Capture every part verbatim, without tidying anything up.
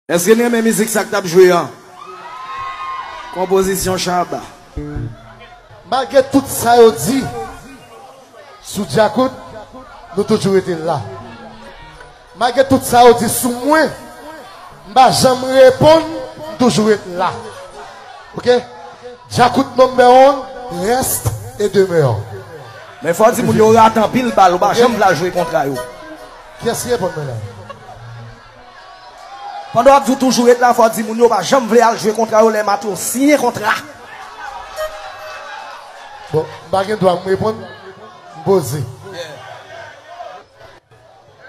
Èske n renmen mizik sa k t ap jwe an? Konpozisyon Shabba. Malgre tout sa yo di sou Djakout, nou toujou rete la. Malgre tout sa yo di sou mwen, m pa janm reponn, m toujou ret la. Oke? Djakout number one, reste et demeure. Men fò di moun yo rate anpil bal, ou pa janm vle al jwe kontra yo. Kiyès ki reponn mwen la? Pandan w ap di w toujou ret la, fò w di moun yo pa janm vle al jwe kontra yo lè m ap yo siyen kontra. Bon, m pa gen dwa m reponn, m poze.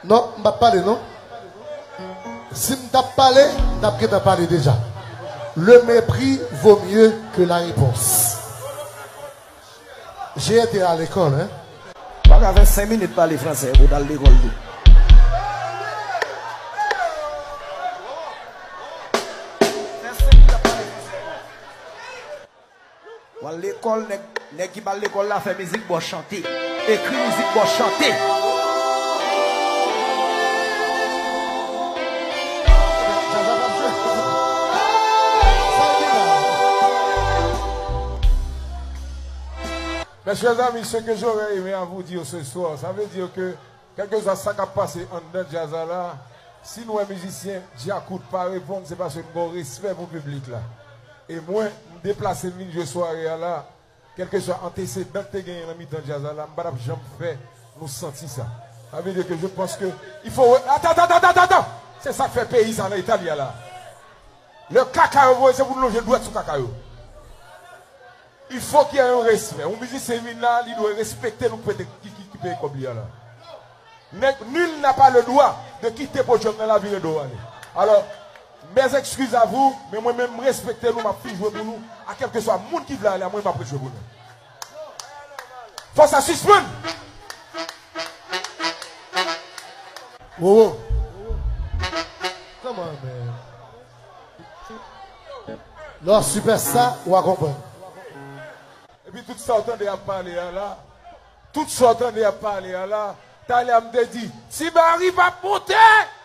Non, m p ap pale non. Si m t ap pale, m t ap gentan pale deja. Le mépris vaut mieux que la réponse. J'ai été à l'école, hein. Pa ka fè senk minit pale fransè pou w t al lekòl tou. W al lekòl, nèg, nèg ki pa al lekòl la fè mizik bò chante. Ekri mizik bò chante. Mes chers amis, ce que j'aurais aimé à vous dire ce soir, ça veut dire que, kèlkeswa sa k ap pase anndan djaz la la, si nou wè mizisyen Djakout pa reponn, se paske m gen yon respè pou piblik la. E mwen, m deplase m vin jwe sware a la, kèlkeswa antesedan k te genyen nan mitan djaz la la, m pa t ap janm fè nou santi sa. Ça veut dire que je pense que il faut... Attends, attends, attends, attends, attends. Se sa k fè peyi sa nan eta li a la. Lè kaka yo voye, se pou nou lonje dwèt sou kaka yo. Il faut qu'il y ait un respect. Yon mizisyen vin la, li dwe respekte nou ki pete, ki, ki, ki peye kòb li a la. Nèg, nul n'a pas le droit de quitter podium nan la vire do ale. Alors, mes excuses à vous, men mwen menm, m respekte nou, m ap fin jwe pou nou, a kèlkeswa moun ki vle ale a, mwen m ap ret jwe pou nou. Fò sa sispann! Wowo. Come on, man. Lè w sipèsta, w a konprann. Epi tout sa w tande y ap pale a la, tout sa w tande y ap pale a la, talè a m te di, Ti Bari p ap monte!